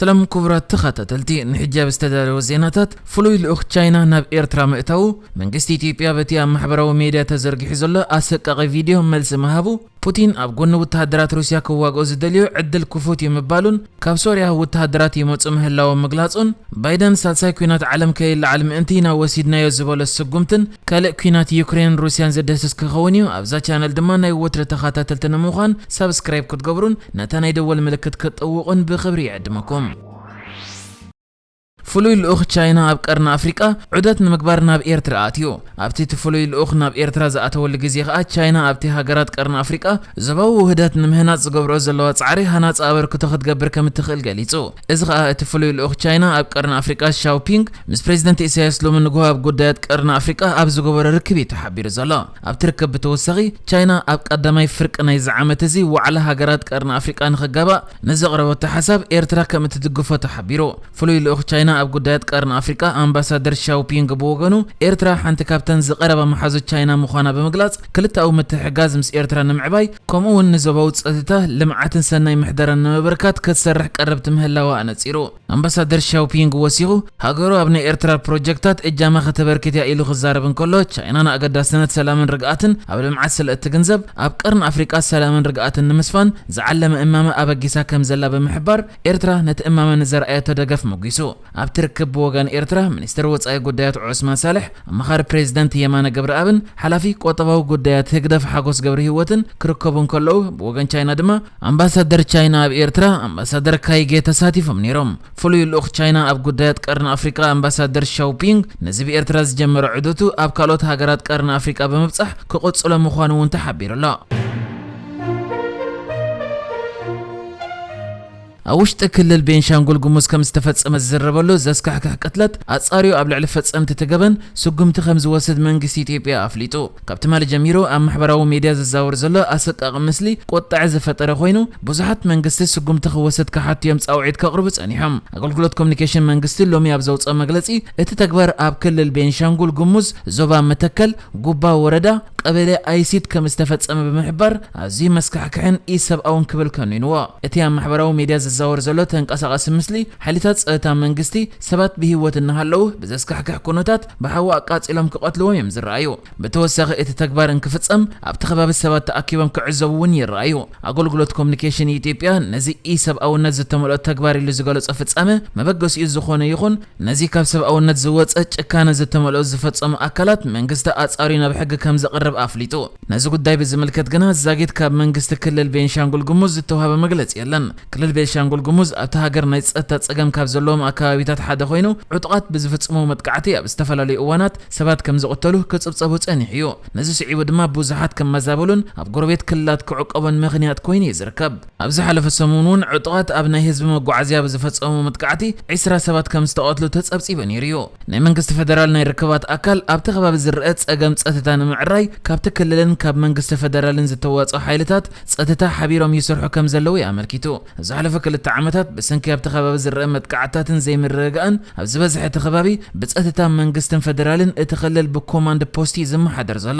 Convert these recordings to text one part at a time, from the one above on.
ሰላም ክቡራት ተኸታተልቲ፣ ንሕጂ ኣብ ዝተዳለወ ዜናታት፣ ፍሉይ ልኡኽ ቻይና ናብ ኤርትራ ምእታዉ፣ መንግስቲ ኢትዮጵያ በቲ ኣብ ማሕበራዊ ሜድያ ተዘርጊሑ ዘሎ ኣሰቃቒ ቪድዮ መልሲ ምሃቡ፣ ፑቲን ኣብ ጎኒ ወተሃደራት ሩስያ ክዋግኦ ዝደልዮ ዕድል ክፉት እዩ ምባሉን፣ ካብ ሶርያ ወተሃደራት ይመጹ ምህላዎም ምግላጹን፣ ባይደን ሳልሳይ ኲናት ዓለም ከይለዓል ምእንቲ ኢና ወሲድናዮ ዝበሎ ስጉምትን፣ ካልእ ኲናት ዩክሬን ሩስያን ዘደስስ ክኸውን እዩ። ኣብዛ ቻነል ድማ ናይ ወትሪ ተኸታተልቲ ንምዃን ሳብስክራይብ ክትገብሩን ነታ ናይ ደወል ምልክት ክትጥውቑን ብኽብሪ ይዕድመኩም። ፍሉይ ልኡኽ ቻይና ኣብ ቀርኒ ኣፍሪቃ ዑደት ንምግባር ናብ ኤርትራ ኣትዩ። ኣብቲ እቲ ፍሉይ ልኡኽ ናብ ኤርትራ ዝኣተወሉ ግዜ ከኣ ቻይና ኣብቲ ሃገራት ቀርኒ ኣፍሪቃ ዞባዊ ውህደት ንምህናጽ ዝገብርኦ ዘለዋ ጻዕሪ ሃናጺ ኣበርክቶ ክትገብር ከም እትኽእል ገሊጹ። እዚ ከኣ እቲ ፍሉይ ልኡኽ ቻይና ኣብ ቀርኒ ኣፍሪቃ ሻው ፒንግ ምስ ፕሬዚደንት ኢሳያስ ሎሚ ንግሆ ኣብ ጉዳያት ቀርኒ ኣፍሪቃ ኣብ ዝገበሮ ርክብ እዩ ተሓቢሩ ዘሎ። ኣብቲ ርክብ ብተወሳኺ ቻይና ኣብ ቀዳማይ ፍርቂ ናይዚ ዓመት እዚ ዋዕላ ሃገራት ቀርኒ ኣፍሪቃ ንኽጋባእ ንዘቕረበቶ ሓሳብ ኤርትራ ከም እትድግፎ ተሓቢሩ። ፍሉይ ልኡኽ ቻይና ኣብ ጉዳያት ቀርኒ ኣፍሪቃ ኣምባሳደር ሻው ፒንግ ብወገኑ፣ ኤርትራ ሓንቲ ካብተን ዝቐረባ መሓዙት ቻይና ምዃና ብምግላጽ፣ ክልተኣዊ ምትሕግጋዝ ምስ ኤርትራ ንምዕባይ፣ ከምኡ እውን ንዞባዊ ጸጥታ፣ ልምዓትን ሰናይ ምሕደራን ንምብርካት ክትሰርሕ ቀረብቲ ምህላዋ ኣነጺሩ። ኣምባሳደር ሻው ፒንግ ወሲኹ፣ ሃገሩ ኣብ ናይ ኤርትራ ፕሮጀክታት እጃማ ከተበርክት እያ ኢሉ ክዛረብ እንከሎ፣ ቻይና ንኣገዳስነት ሰላምን ርግኣትን ኣብ ልምዓት ስለ እትግንዘብ፣ ኣብ ቀርኒ ኣፍሪቃ ሰላምን ርግኣትን ንምስፋን ዝዓለመ እማመ ኣበጊሳ ከም ዘላ ብምሕባር፣ ኤርትራ ነቲ እማመ ንዘርኣየቶ ደገፍ መጒሱ። ኣብቲ ርክብ ብወገን ኤርትራ፣ ሚኒስትር ወጻኢ ጉዳያት ዑስማን ሳልሕ፣ ኣማኻሪ ፕሬዚደንት የማነ ገብረኣብን ሓላፊ ቁጠባዊ ጉዳያት ህግደፍ ሓጎስ ገብረሂወትን ክርከቡ እንከለዉ፣ ብወገን ቻይና ድማ ኣምባሳደር ቻይና ኣብ ኤርትራ ኣምባሳደር ካይጌ ተሳቲፎም ነይሮም። ፍሉይ ልኡኽ ቻይና ኣብ ጉዳያት ቀርኒ ኣፍሪቃ ኣምባሳደር ሻው ፒንግ ነዚ ብኤርትራ ዝጀመረ ዑደቱ ኣብ ካልኦት ሃገራት ቀርኒ ኣፍሪቃ ብምብጻሕ ክቕጽሎ ምዃኑ እውን ተሓቢሩ ኣሎ። ኣብ ውሽጢ ክልል ቤንሻንጉል ጉሙዝ ከም ዝተፈጸመ ዝዝረበሉ ዘስካሕክሕ ቅትለት ኣጻርዩ ኣብ ልዕሊ ፈጸምቲ እቲ ገበን ስጉምቲ ከም ዝወስድ መንግስቲ ኢትዮጵያ ኣፍሊጡ። ካብ ትማሊ ጀሚሩ ኣብ ማሕበራዊ ሜድያ ዝዛወር ዘሎ ኣሰቃቒ ምስሊ ቁጥዐ ዝፈጠረ ኮይኑ፣ ብዙሓት መንግስቲ ስጉምቲ ክወስድ ክሓቱ እዮም ጻውዒት ከቕርቡ ጸኒሖም። ኣገልግሎት ኮሚኒኬሽን መንግስቲ ሎሚ ኣብ ዘውጽኦ መግለጺ፣ እቲ ተግባር ኣብ ክልል ቤንሻንጉል ጉሙዝ ዞባ መተከል ጉባ ወረዳ ቀበሌ ኣይሲት ከም ዝተፈጸመ ብምሕባር፣ ኣዝዩ መስካሕክሕን ኢሰብኣውን ክብል ከኒንዎ። እቲ ኣብ ማሕበራዊ ሜድያ ዝዛወር ዘሎ ተንቀሳቓሲ ምስሊ፣ ሓይልታት ጸጥታ መንግስቲ ሰባት ብህይወት እናሃለዉ ብዘስካሕክሕ ኩነታት ብሓዊ ኣቃጺሎም ክቐትልዎም እዮም ዝረኣዩ። ብተወሳኺ እቲ ተግባር እንክፍጸም ኣብቲ ከባቢ ሰባት ተኣኪቦም ክዕዘቡ እውን ይረኣዩ። ኣገልግሎት ኮሚኒኬሽን ኢትዮጵያ ነዚ ኢሰብኣውነት ዝተመልኦ ተግባር ኢሉ ዝገለጾ ፍጻመ መበገሲኡ ዝኾነ ይኹን ነዚ ካብ ሰብኣውነት ዝወጸ ጭካነ ዝተመልኦ ዝፈጸሙ ኣካላት መንግስቲ ኣጻርዩ ናብ ሕጊ ከም ዘቕርብ ኣፍሊጡ። ነዚ ጉዳይ ብዝምልከት ግና ዛጊት ካብ መንግስቲ ክልል ቤንሻንጉል ጉሙዝ ዝተዋህበ መግለጺ የለን። ክልል ቤንሻንጉል ጉሙዝ ኣብታ ሃገር ናይ ጸጥታ ጸገም ካብ ዘለዎም ኣካባቢታት ሓደ ኮይኑ፣ ዕጡቓት ብዝፍጽምዎ መጥቃዕቲ ኣብ ዝተፈላለዩ እዋናት ሰባት ከም ዝቕተሉ ክጽብጸቡ ጸኒሑ እዩ። ነዚ ስዒቡ ድማ ብዙሓት ክመዛበሉን ኣብ ጎረቤት ክልላት ክዕቆቡን ምኽንያት ኮይኑ እዩ ዝርከብ። ኣብ ዝሓለፈ ሰሙን እውን ዕጡቓት ኣብ ናይ ህዝቢ መጓዓዝያ ብዝፈጸሙ መጥቃዕቲ ዕስራ ሰባት ከም ዝተቐትሉ ተጸብጺቡ ነይሩ እዩ። ናይ መንግስቲ ፈደራል ናይ ርክባት ኣካል ኣብቲ ከባቢ ዝረአ ጸገም ጸጥታ ንምዕራይ ካብቲ ክልልን ካብ መንግስቲ ፈደራልን ዝተዋጽኡ ሓይልታት ጸጥታ ሓቢሮም ይሰርሑ ከም ዘለዉ እዩ ኣመልኪቱ። ኣብ ዝሓለፈ ክልተ ዓመታት ብሰንኪ ኣብቲ ከባቢ ዝረአ መጥቃዕትታትን ዘይምርግጋእን ኣብ ዝበዝሐ እቲ ከባቢ ብጸጥታ መንግስትን ፈደራልን እቲ ክልል ብኮማንድ ፖስት እዩ ዝመሓደር ዘሎ።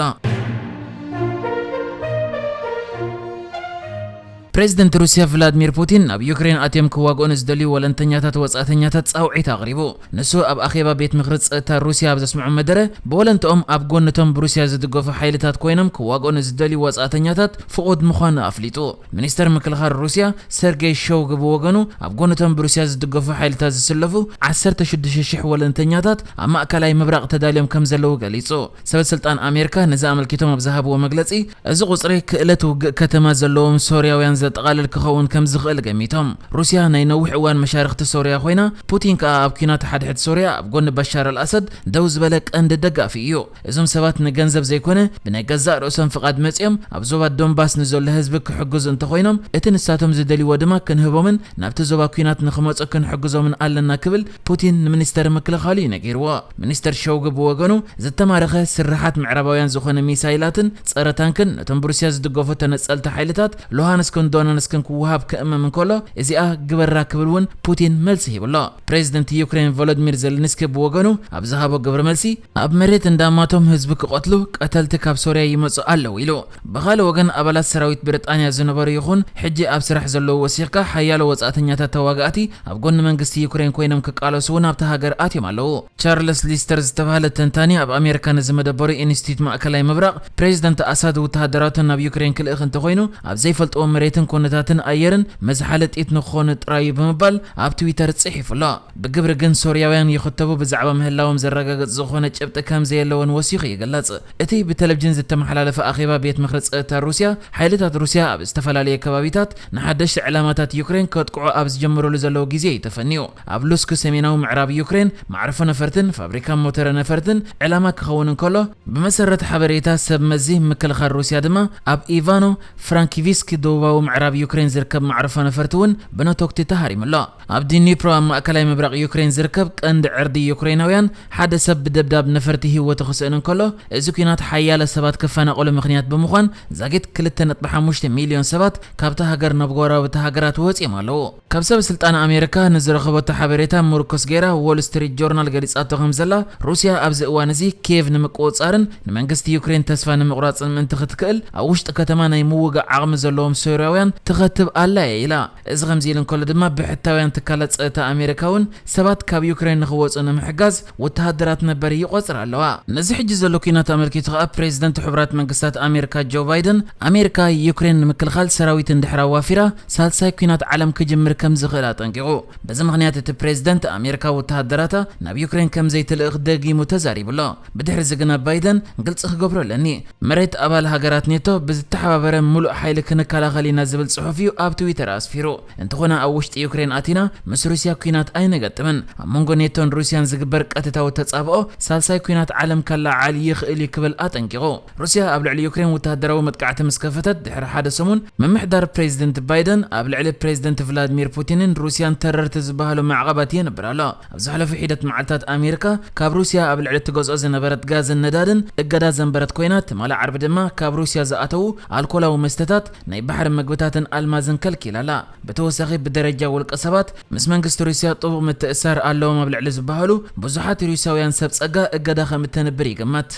ፕሬዚደንት ሩስያ ቭላድሚር ፑቲን ናብ ዩክሬን ኣትዮም ክዋግኡ ንዝደልዩ ወለንተኛታት ወጻእተኛታት ጻውዒት ኣቕሪቡ። ንሱ ኣብ ኣኼባ ቤት ምኽሪ ጸጥታ ሩስያ ኣብ ዘስምዖ መደረ፣ ብወለንትኦም ኣብ ጎንቶም ብሩስያ ዝድገፉ ሓይልታት ኮይኖም ክዋግኡ ንዝደልዩ ወጻእተኛታት ፍቑድ ምዃኑ ኣፍሊጡ። ሚኒስተር ምክልኻል ሩስያ ሰርጌይ ሾውጉ ብወገኑ፣ ኣብ ጎንቶም ብሩስያ ዝድገፉ ሓይልታት ዝስለፉ ዓሰርተ ሽዱሽተ ሽሕ ወለንተኛታት ኣብ ማእከላይ ምብራቕ ተዳልዮም ከም ዘለዉ ገሊጹ። ሰበ ስልጣን ኣሜሪካ ነዚ ኣመልኪቶም ኣብ ዝሃብዎ መግለጺ፣ እዚ ቁጽሪ ክእለት ውግእ ከተማ ዘለዎም ሶርያውያን ዘጠቓልል ክኸውን ከም ዝኽእል ገሚቶም። ሩስያ ናይ ነዊሕ እዋን መሻርኽቲ ሶርያ ኮይና፣ ፑቲን ከኣ ኣብ ኲናት ሓድሕድ ሶርያ ኣብ ጎኒ በሻር ኣልኣሰድ ደው ዝበለ ቀንዲ ደጋፊ እዩ። እዞም ሰባት ንገንዘብ ዘይኮነ፣ ብናይ ገዛእ ርእሶም ፍቓድ መጺኦም ኣብ ዞባ ዶንባስ ንዘሎ ህዝቢ ክሕግዙ እንተኾይኖም፣ እቲ ንሳቶም ዝደልይዎ ድማ ክንህቦምን ናብቲ ዞባ ኲናት ንኽመጹ ክንሕግዞምን ኣለና ክብል ፑቲን ንሚኒስተር ምክልኻሉ እዩ ነጊርዎ። ሚኒስተር ሾውጉ ብወገኑ፣ ዝተማረኸ ስርሓት ምዕራባውያን ዝኾነ ሚሳይላትን ጸረ ታንክን ነቶም ብሩስያ ዝድገፉ ተነጸልቲ ሓይልታት ሉሃንስክን ዶነንስክን ክወሃብ ክእመም እንከሎ፣ እዚኣ ግበራ ክብል እውን ፑቲን መልሲ ሂብሎ። ፕሬዚደንት ዩክሬን ቮሎዲሚር ዘለንስኪ ብወገኑ ኣብ ዝሃቦ ግብረ መልሲ፣ ኣብ መሬት እንዳማቶም ህዝቢ ክቐትሉ ቀተልቲ ካብ ሶርያ ይመጹ ኣለዉ ኢሉ። ብኻልእ ወገን ኣባላት ሰራዊት ብሪጣንያ ዝነበሩ ይኹን ሕጂ ኣብ ስራሕ ዘለዉ ወሲኽካ ሓያሎ ወጻእተኛታት ተዋጋእቲ ኣብ ጎኒ መንግስቲ ዩክሬን ኮይኖም ክቃለሱ እውን ኣብቲ ሃገር ኣትዮም ኣለዉ። ቻርለስ ሊስተር ዝተባህለ ተንታኒ ኣብ ኣሜሪካ ንዝመደበሩ ኢንስቲትዩት ማእከላይ ምብራቕ፣ ፕሬዚደንት ኣሳድ ወተሃደራቱ ናብ ዩክሬን ክልእኽ እንተኾይኑ ኣብ ዘይፈልጥዎ መሬትን ኩነታትን ኣየርን መዝሓሊ ጥይት ንክኾኑ ጥራዩ ብምባል ኣብ ትዊተር ጽሒፉ ኣሎ። ብግብሪ ግን ሶርያውያን ይኽተቡ ብዛዕባ ምህላዎም ዘረጋግጽ ዝኾነ ጭብጢ ከም ዘየለዎን ወሲኹ ይግለጽ። እቲ ብቴሌቪዥን ዝተመሓላለፈ ኣኼባ ቤት ምኽሪ ጸጥታ ሩስያ፣ ሓይልታት ሩስያ ኣብ ዝተፈላለዩ ከባቢታት ንሓደሽቲ ዕላማታት ዩክሬን ከጥቅዑ ኣብ ዝጀምሩሉ ዘለዉ ግዜ እዩ ተፈንዩ። ኣብ ሉስክ ሰሜናዊ ምዕራብ ዩክሬን መዕርፎ ነፈርትን ፋብሪካ ሞተረ ነፈርትን ዕላማ ክኸውን እንከሎ፣ ብመሰረት ሓበሬታ ሰብ መዚ ምክልኻል ሩስያ ድማ ኣብ ኢቫኖ ፍራንኪቪስክ ደቡባዊ ምዕራብ ዩክሬን ዝርከብ መዕርፎ ነፈርቲ እውን ብነቶክቲ ተሃሪሙ ኣሎ። ኣብ ዲኒፕሮ ኣብ ማእከላይ ምብራቕ ዩክሬን ዝርከብ ቀንዲ ዕርዲ ዩክሬናውያን ሓደ ሰብ ብደብዳብ ነፈርቲ ህይወቱ ክስእን እንከሎ፣ እዚ ኲናት ሓያለ ሰባት ክፈናቐሉ ምኽንያት ብምዃን ዛጊት ክልተ ነጥቢ ሓሙሽተ ሚልዮን ሰባት ካብታ ሃገር ናብ ጎረባብቲ ሃገራት ወጺኦም ኣለዉ። ካብ ሰብ ስልጣን ኣሜሪካ ንዝረኸበቶ ሓበሬታ ምርኩስ ገይራ ዎል ስትሪት ጆርናል ገሊጻቶ ከም ዘላ፣ ሩስያ ኣብዚ እዋን እዚ ኪየቭ ንምቁጽጻርን ንመንግስቲ ዩክሬን ተስፋ ንምቑራጽን ምእንቲ ክትክእል ኣብ ውሽጢ ከተማ ናይ ምውጋእ ዓቕሚ ዘለዎም ሶርያውያን ትኸትብ ኣላ እያ ኢላ። እዚ ከምዚ ኢሉ እንከሎ ድማ ብሕታውያን ትካላት ጸጥታ ኣሜሪካ እውን ሰባት ካብ ዩክሬን ንኽወጹ ንምሕጋዝ ወተሃደራት ነበር ይቆጽራ ኣለዋ። ነዚ ሕጂ ዘሎ ኲናት ኣመልኪቱ ከኣ ፕሬዚደንት ሕቡራት መንግስታት ኣሜሪካ ጆ ባይደን ኣሜሪካ ዩክሬን ንምክልኻል ሰራዊት እንድሕር ኣዋፊራ ሳልሳይ ኲናት ዓለም ክጅምር ከም ዝኽእል ኣጠንቂቑ። በዚ ምኽንያት እቲ ፕሬዚደንት ኣሜሪካ ወተሃደራታ ናብ ዩክሬን ከም ዘይትልእኽ ደጊሙ ተዛሪቡ ኣሎ። ብድሕሪ እዚ ግና ባይደን ግልጺ ክገብሮ ኣለኒ። መሬት ኣባል ሃገራት ኔቶ ብዝተሓባበረ ምሉእ ሓይሊ ክንከላኸል ኢና ዝብል ጽሑፍ እዩ ኣብ ትዊተር ኣስፊሩ። እንተኾነ ኣብ ውሽጢ ዩክሬን ኣቲና ምስ ሩስያ ኲናት ኣይንገጥምን። ኣብ መንጎ ኔቶን ሩስያን ዝግበር ቀጥታዊ ተጻብኦ ሳልሳይ ኲናት ዓለም ከለዓዕል ይኽእል እዩ ክብል ኣጠንቂቑ። ሩስያ ኣብ ልዕሊ ዩክሬን ወተሃደራዊ መጥቃዕቲ ምስ ከፈተት ድሕሪ ሓደ ሰሙን ምምሕዳር ፕሬዚደንት ባይደን ኣብ ልዕሊ ፕሬዚደንት ቭላድሚር ፑቲንን ሩስያን ተረርቲ ዝበሃሉ ማዕቐባት የንብር ኣሎ። ኣብ ዝሓለፉ ሒደት መዓልታት ኣሜሪካ ካብ ሩስያ ኣብ ልዕሊ ትገዝኦ ዝነበረት ጋዝን ነዳድን እገዳ ዘንበረት ኮይና፣ ትማሊ ዓርቢ ድማ ካብ ሩስያ ዝኣተዉ ኣልኮላዊ መስተታት፣ ናይ ባሕሪ መግብታትን ኣልማዝን ከልኪላ ኣላ። ብተወሳኺ ብደረጃ ውልቀ ሰባት ምስ መንግስቲ ሩስያ ጥቡቕ ምትእሳር ኣለዎም ኣብ ልዕሊ ዝበሃሉ ብዙሓት ሩስያውያን ሰብ ጸጋ እገዳ ከም እተንብር ይግመት።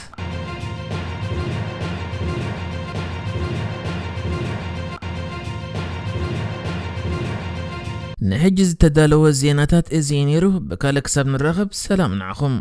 ንሕጂ ዝተዳለወ ዜናታት እዚ እዩ ነይሩ። ብካልእ ክሳብ ንራኸብ ሰላም ንዓኹም።